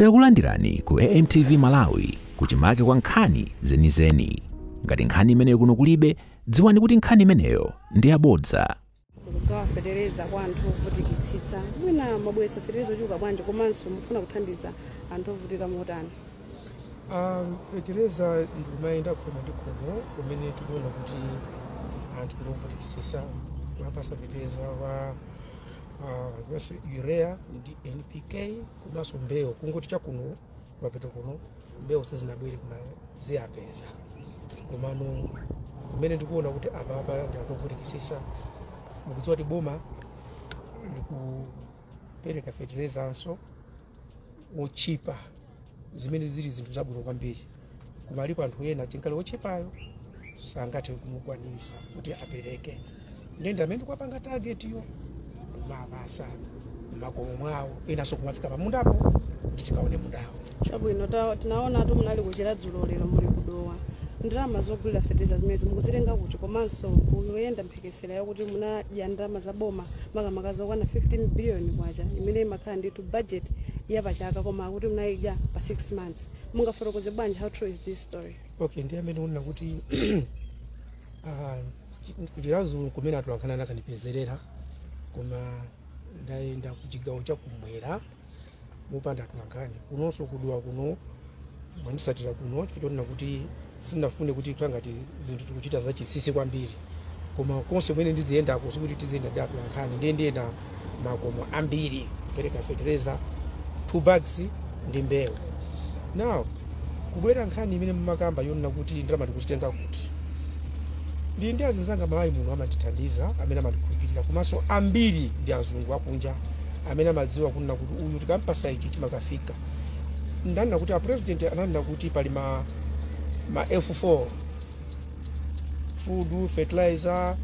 Takulandirani ku AMTV Malawi kuchimake kwa nkhani zenizeni. Ngati nkhani imeneyo kuno kulibe, dziwani kuti nkhani imeneyo ndi yabodza. Kugawa fetereza kwa anthu ovutikitsitsa, mwina mabweretsa fetereza ochuluka bwanji komanso mufuna kuthandiza anthu ovutika motani? Fetereza ndikumayenda khomo ndi khomo kumene tikuona kuti anthu ndiovutikitsitsa, kumapasa fetereza wa urea ndi NPK komanso mbewu. Kungoti chakuno mapeto kuno mbewu sizinabwere koma ziyapeza, komano kumene ndikuona kuti apapa ndi anthu ovutikitsitsa. Mukudziwa kuti boma likupereka feterezanso wochipa, zimene zili zinthu zabwino kwambiri, koma alipo anthu ena chinkale wochipayo sangathe kumukwanisa kuti apereke. Ndende amene ndikuwapanga target yo kumapasa makomo mwawo, enanso kumafika pamundapo kuti tikaone mundawo. Chabwino, tinaona tu munali kuchera dzulo, lero muli kudowa. Ndalama zogulira fetereza zimene mukuzitenga kuti, komanso kuyenda mphekesera yakuti munadya ndalama za boma makamaka zokwana 15 billion kwacha imene imakhala ndithu budget ya pachaka, koma kuti munayidya pa 6 months. Mungafotokoze bwanji, how true is this story? Okay, ndi amene unena kuti kuchera kumene atolankhana nakandipezerera, koma ndayenda kuchigawo chakumwera mupanda atolankhani kunonso kuduwa kuno mwandisatira kuno chifukwa chonena kuti sindinafune kuti khala ngati zinthu tikuchita zachinsinsi kwambiri, koma konse kumene ndiziyendako sikuti tiziyenda ndi atolankhani. Ndiye ndiyenda makomo ambiri kupereka fetereza 2 bags ndi mbewu. Now kubwera nkhani imene mumakamba yonena kuti ndalama ndikuzitenga kuti, ndi ndi azinzanga Malawi muno amandithandiza, amene amandikhulupirira, komanso ambiri ndi azungu akunja amene amadziwa kunena kuti uyu tikampasa ichi chimakafika. Ndanena kuti a president ananena kuti pali ma F4 food, fertilizer,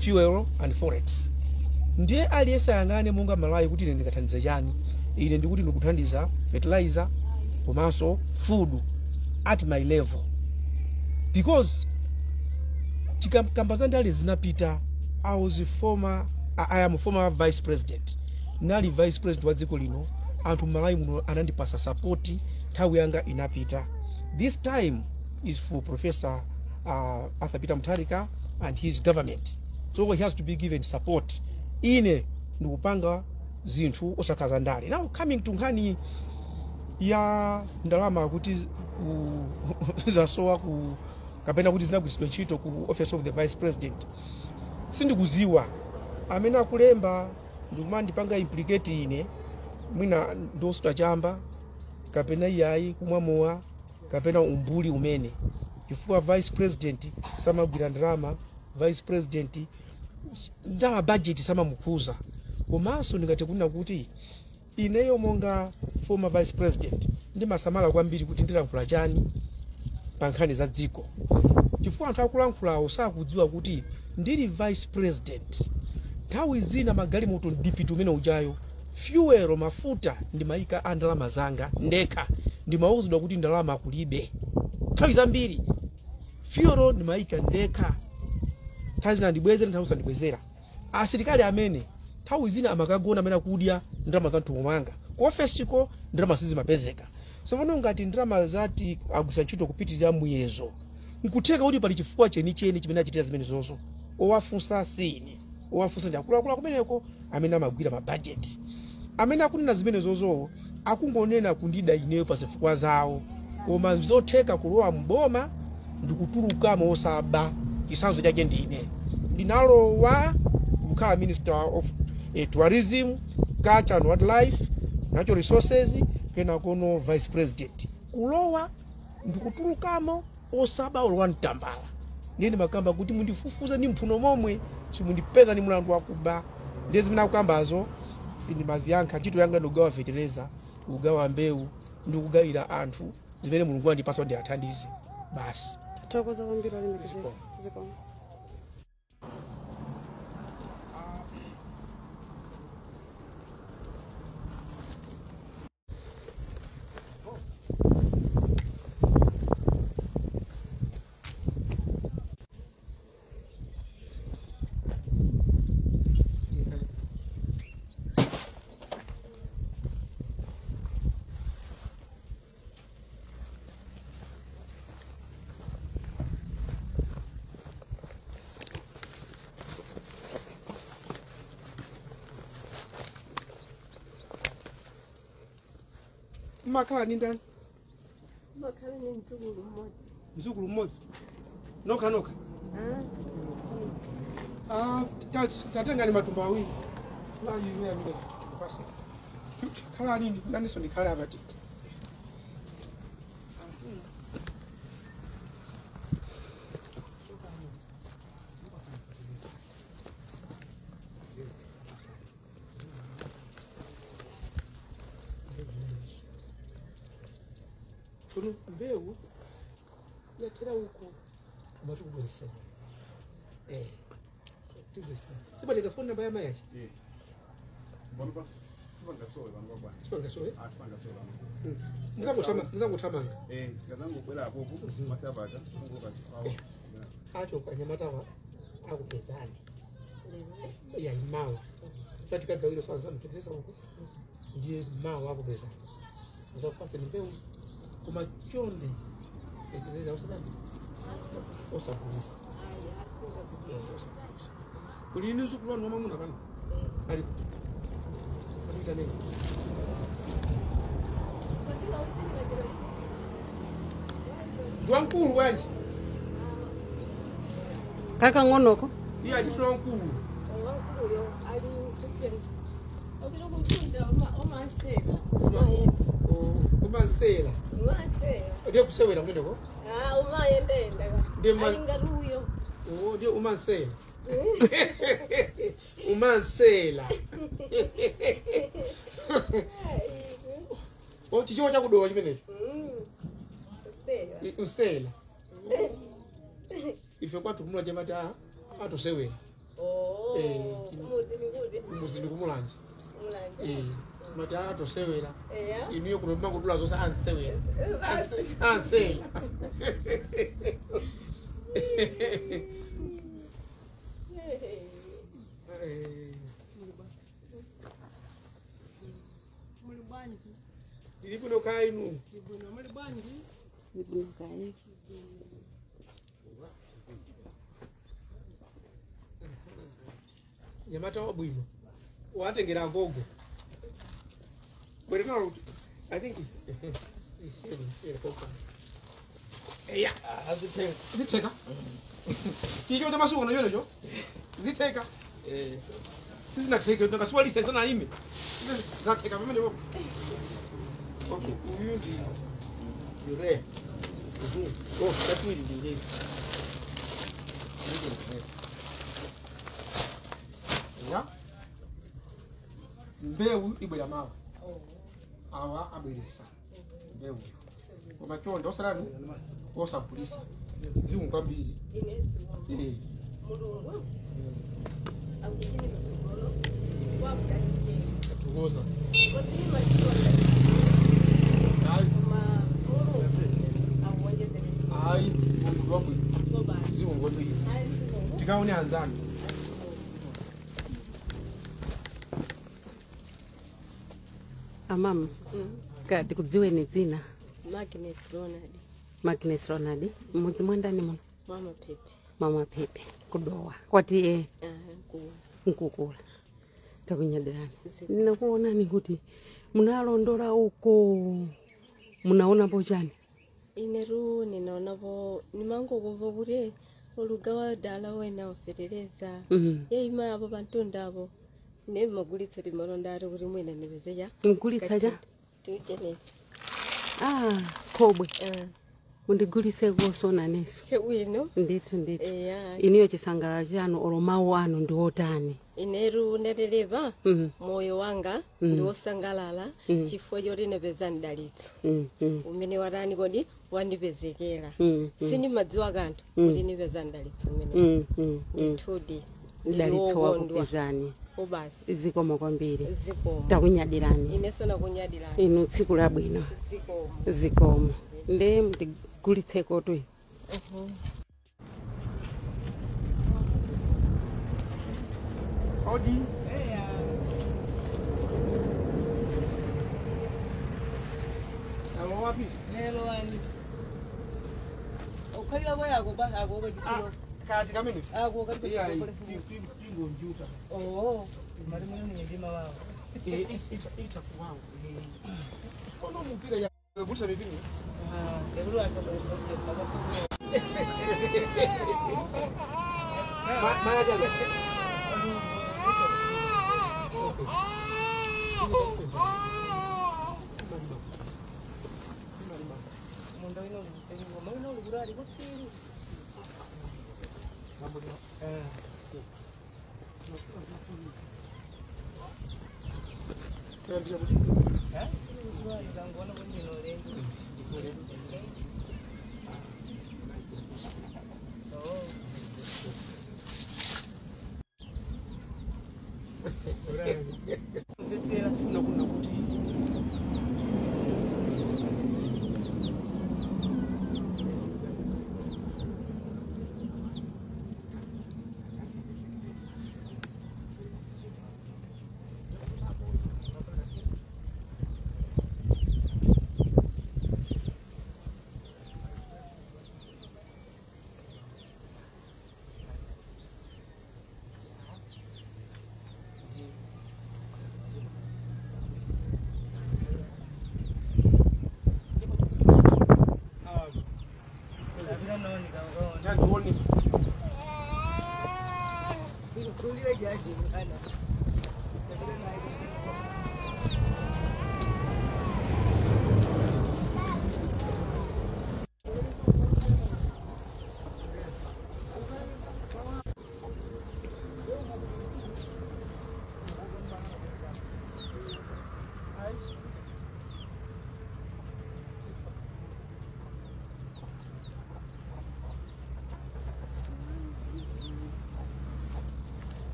fuel and forex. Ndiye aliyense ayang'ane monga Malawi kuti ine ndingathandize chani. Ine ndikuti ndikuthandiza fertilizer komanso food at my level, because tikamba za ndale zinapita. I am former vice president, nali vice president wa dziko lino. Anthu Malawi muno anandipasa support, nthawi yanga inapita. This time is for Professor Arthur Peter Mutharika and his government, so he has to be given support. Ine ndikupanga zinthu osakhaza ndale. Now coming to nkhani ya ndalama kuti zasowa ku kapena kuti zinagwiritsidwa ntchito ku office of the vice president, sindikuziwa amene akulemba ndikumandipanga implicate ine, mwina ndosuta chamba kapena iyayi kumwamowa kapena umbuli umene, chifukwa vice president samagwira ndalama, vice president ndalama budget samamukhuza. Komanso ndingati kunena kuti ineyo monga former vice president ndimasamala kwambiri kuti ndilankhula chani pa nkhani za dziko, chifukwa anthu akulankhulawo sakudziwa kuti ndili vice president. Nthawi zina magalimoto ndipiti umene ujayo fuel mafuta ndimayika a ndalama zanga ndekha, ndimauzidwa kuti ndalama kulibe. Nthawi zambiri fuel ndimayika ndekha, nthawi zina ndibwezera, nthawi zina asilikali amene nthawi zina amakagona amene akudya ndalama za mthumba mwanga ku ofesiko ndalama sizimapezeka. So pano ngati ndalama zati agwisa ntchito kupitirira muyezo, nkutheka kuti pali chifukwa chenicheni chimene achitira zimene zonso. Owafunsa sine, owafunsa ndi akuluakulu kumeneko amene amagwira mabajeti, amene akunena zimene zozo akungonena kundida ineyo pa zifukwa zawo, koma zotheka kulowa mboma ndikutulukamo osaba. Chisanzo chake ndine ndinalowa kukhala minister of tourism, culture and wildlife, natural resources, kena kono vice president, kulowa ndikutulukamo osaba olowa mtambala. Ndiye ndimakamba kuti mundifufuze ndi mphuno momwe simundipeza ndi mulandu wakuba. Ndiye zimene akukambazo sindimaziyankha. Ntchito yanga ndikugawa fetereza, kugawa mbewu ndikugawira anthu zimene Mulungu andipasa ndi athandize basi. Thokoza kwambiri olemekezeka. Zikomo. Mmakhala ni ndani? Makhala ni mdzukulu mmodzi. Mzukulu mmodzi. Nokha nokha. Ah, Ah, tatenga ni matumba awiri. Khala nini? Naniso ndikhale apa ti. Tsono mbewu yathera uko amatikubwezesera. Eh. Sibaleka phone number yamayi achi. Sipangasowe vanhu vakwana. Sipangasowe. Sipangasowe vanhu. Muzangothamanga. Ngazangobwera apopo masabata kungoka. Acho kanyamatawa akupezani. Ya imawa. Tatikagawira swanza mtekereza uko. Ndiye mawa akupezani. Uzakupasa ni mbewu koma chonde. Eteleza usadani. Osagulisa. Osagulisa. Kuli mzukulu wanu wamamuna pano? Ali. Apita nini? Ndiwankulu wanji. Kakang'onoko. Iye achifuna wankulu. wankuluyo ali okilo kumfunda omasela. Umayenda. Umansela. Umasela. Ndiye kusewera kumeneko? Ah, umayendenda. Ndiye Ali ngati uyo. Oh, ndiye umansela. Umansela. Oh, chichiwa chakudowa chimenecho. Usela. Usela. Ife kwathu kumula chemati atosewera. Oh, kumuzi mikuti. Kumuzi ndi kumulanje. Mulanje. Eh, mati atosewera. Eya. Inuyo kuno mangudula zonse ansewera. Ansela. Muli bwanji? Ndili kuno kaya inu. Ndibwino, muli bwanji? Ndibwino kaya. Nyamata wabwino. Watengera agogo. Bwere nalo I think isiyeni koka. Eya, azitheka. zitheka. Chicho cha masuku nacho nacho. Zitheka. Eh. Sizinatheka ndakaswalisa sana ime. Zatheka pamene popo. Okay, uyu ndi ure. Oh, chachiwiri ndi ile. Ya. Mbewu ibwera mawa. Awa abweresa. Mbewu. Koma chonde osalani osagulisa. Zikomo kwambiri. Ine zikomo. Eh. Mulungu akuchini kutsogolo wakudaliseni. Tukoza. Kosini maziwa Hayi. koma Mulungu akuwonjezere. Hayi, Mulungu wabwino. Ngoba Zikomo kwambiri. hayi zikomo. Tikaone anzanu. Amama, kati kudziweni dzina. Magnus Ronald. Magnus Ronald. Mudzi mwandani muno? Mama Pepe. Mama Pepe kudowa. Kwati Kula. Nkukula. Takunyadirani. Ninakuonani kuti munalondola uko. Munaonapo chani? Ineru ninaonapo nimangokumva kuti olugawa dala wena oferereza. Yeima apo pantunda apo. Ne magulitsa timalonda ari kuti mwina nipezecha. Mugulitsa cha? Tiuchene. Ah, khobwe. Mundigulitseko sonaneso. Chewino. Ndithu ndithu. Eya. Iniyo chisangalalo chanu olo mawu anu ndi otani? Ineru nderereva moyo wanga ndi wosangalala chifukwa choti ndapeza mdalitso. Umene watani kodi wandipezekera. Sindimadziwa kanthu kuti ndipeza mdalitso umene. Ndithudi. Mdalitso wakupezani. Obasi. Zikomo kwambiri. Zikomo. Takunyadirani. Inenso nakunyadirani. Inu tsiku labwino. Zikomo. Zikomo. Nde mundigulitseko twi. Odi. Alo wapi? Hello ani. Ukhalira kwa yako ba ako kwa chitiro. Kati kamene. Ako kwa Iya, chitiro. tingonjuta. Oh, mali mwenye ndima wao. Ita kuwawa. Ono mupira ya gulisa bibini.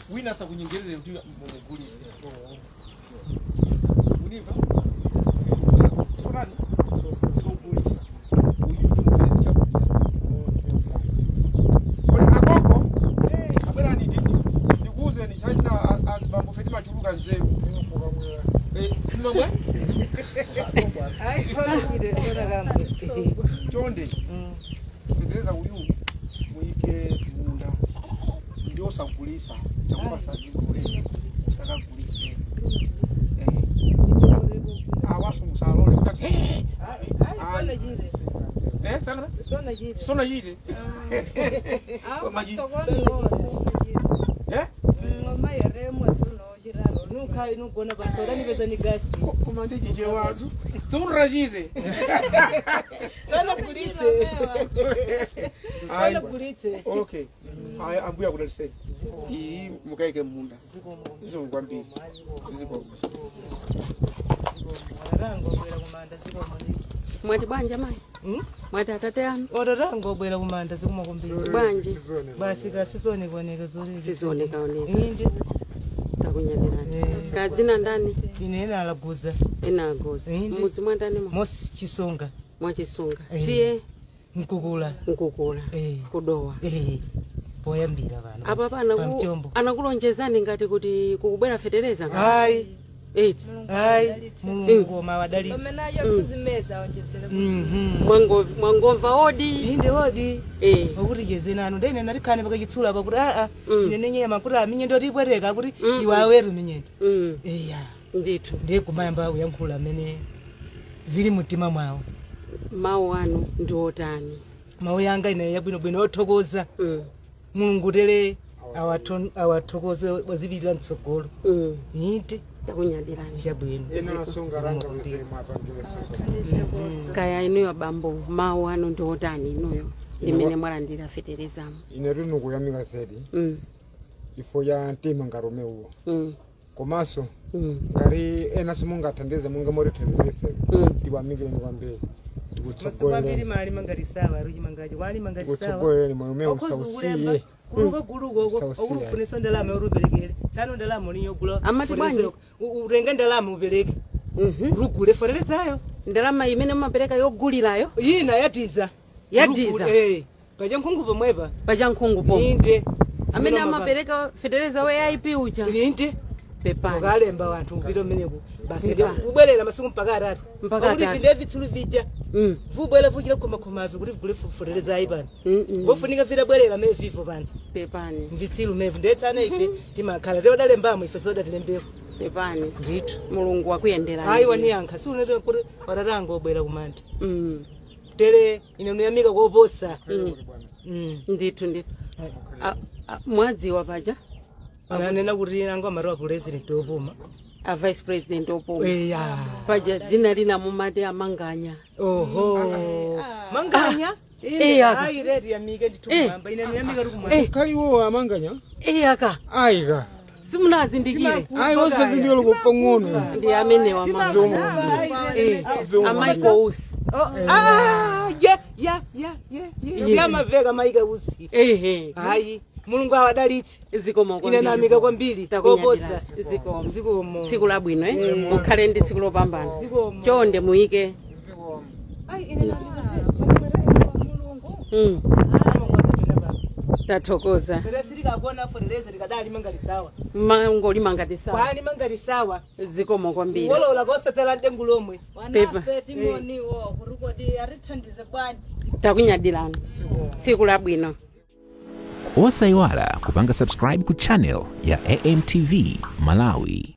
Wina sakunyingerere kuti mumugulise. Univa? Sonani? Sogulisa. Uyu ndi mugulisa chakulya. Kodi akoko? Abwera ni nditi. Ndikuuze ni chachina azibambo feti machuluka nzeru. Mwe? Ai sona sona kamwe. Chonde. Federeza uyu muike munda. Ndio sagulisa. Nukha inugona pasora nipeza ni gasi. Koma ndi chiche watu. Tsunrachite. Sana kulitse. Sana kulitse. Okay. Aya ambuya kudaliseni. Iyi mukaike munda. Zikomo kwambiri. Zikomo. Rango bwera kumanda zikomo. Mwati bwanja mai? Mwati atate anu? Otorango bwera kumanda zikomo kwambiri. Bwanji. Basi kasizoneka zori. Sizoneka oneka. Inde. Takunyadirani. Kadzina ndani? Ine ena alaguza. Ena aguza. Mudzi mwa ndani mo? Mosi Chisunga. Mwa Chisunga. Tiye? Nkukula. Nkukula. Kudowa. Poyambira vano. Apa pana anakulonjezani ngati kuti kukubwera fetereza? Ayi. Eti. Ayi. Mulungu mawadalitsa. Pamene yakuzimeza onjezere. Mwangomva odi. Inde odi. Okuti jezenano ndene narikhane pakachitsula pakuti aa ine nenyama kuti aminye ndotibwereka kuti iwaweru minyendo. Eya. Ndithu. Ndiye kumayamba kuyankhula amene zili mtima mwawo. Mawu anu ndi otani? Mawu yanga ine yabwinobwino othokoza. Mulungu tere awathokoze wazipitira mtsogolo. Inde. Takunyadirani. Chabwino. Kaya inuyo bambo mawu anu ndi otani inuyo limene mwalandira feterezamo? Ine rino kuyamika zedi. Ifo ya mtima ngarume uwo. Komanso ngari ena simungathandize munga morithandize ife. Tiwamikireni kwambiri. Kwambiri mali mangarisawa ruji mangaji wali mangarisawa. Tikutsogoleni moyo umene usausiye. Kuluko guluko okufunisa ndalama uruberekere. Tsano ndalama ulinyogula. Amati bwanji urenga ndalama ubereke. Rugule forerezayo. Ndalama imene mumapereka yogulirayo? Ina yatiza. Yatiza. Paja nkhungu pomwepa. Paja nkhungu pomwe. Inde. Amene amapereka fetereza we IP uja. Inde. Pepani. Ukalemba wanthu upita umeneko. Basi ubwerera masiku mpaka atatu. Mpaka atatu. Kuti vinde vitsulu vija. Vubwera vuchira kumakhomavi kuti vigule forerezayi pano. Vofunika virabwerera me vivo pano. Pepani. Mvitsilu mevu ndetsana ife timakhala teodalembamo ife sodatilembeko. Pepani. Ndithu. Mulungu wakuyenderani. Ayi waniyankha siunete kuti watatango obwera kumanda. Tere ine nuyamika koposa. Ndithu ndithu. Mwadziwa paja? Ananena kuti nango amati president opuma. A vice president opuma. Eya. Paja dzina lina mumati amanganya. Oho. Manganya? Eya. Ayi redi yamike ndithu kumamba. Ine nuyamika kuti kumamba. Kaliwo amanganya? Eyaka. Ayika. Simunazindikire. Ayi osazindikire pang'ono. Ndi amene wamanga. Amaiko usi. Ya ya ya ya. Yamaveka maika usi. Ehe. Ayi. Mulungu awadalitse. Zikomo Ine namika kwambiri. Koposa. Zikomo. Zikomo. Tsiku labwino mukhale ndi tsiku lopambana. Chonde muyike. Ayi ine namika Mulungu. Tathokoza. Tikakona fotereza tikadali mangalisawa. Mangoli mangalisawa. Kwani mangalisawa. Zikomo kwambiri. Wolola kosatsala ndengu lomwe. Pepa. Timoniwo kurikoti arithandize bwanji. Takunyadirani. Tsiku labwino. Osayiwala kupanga subscribe ku channel ya AMTV Malawi.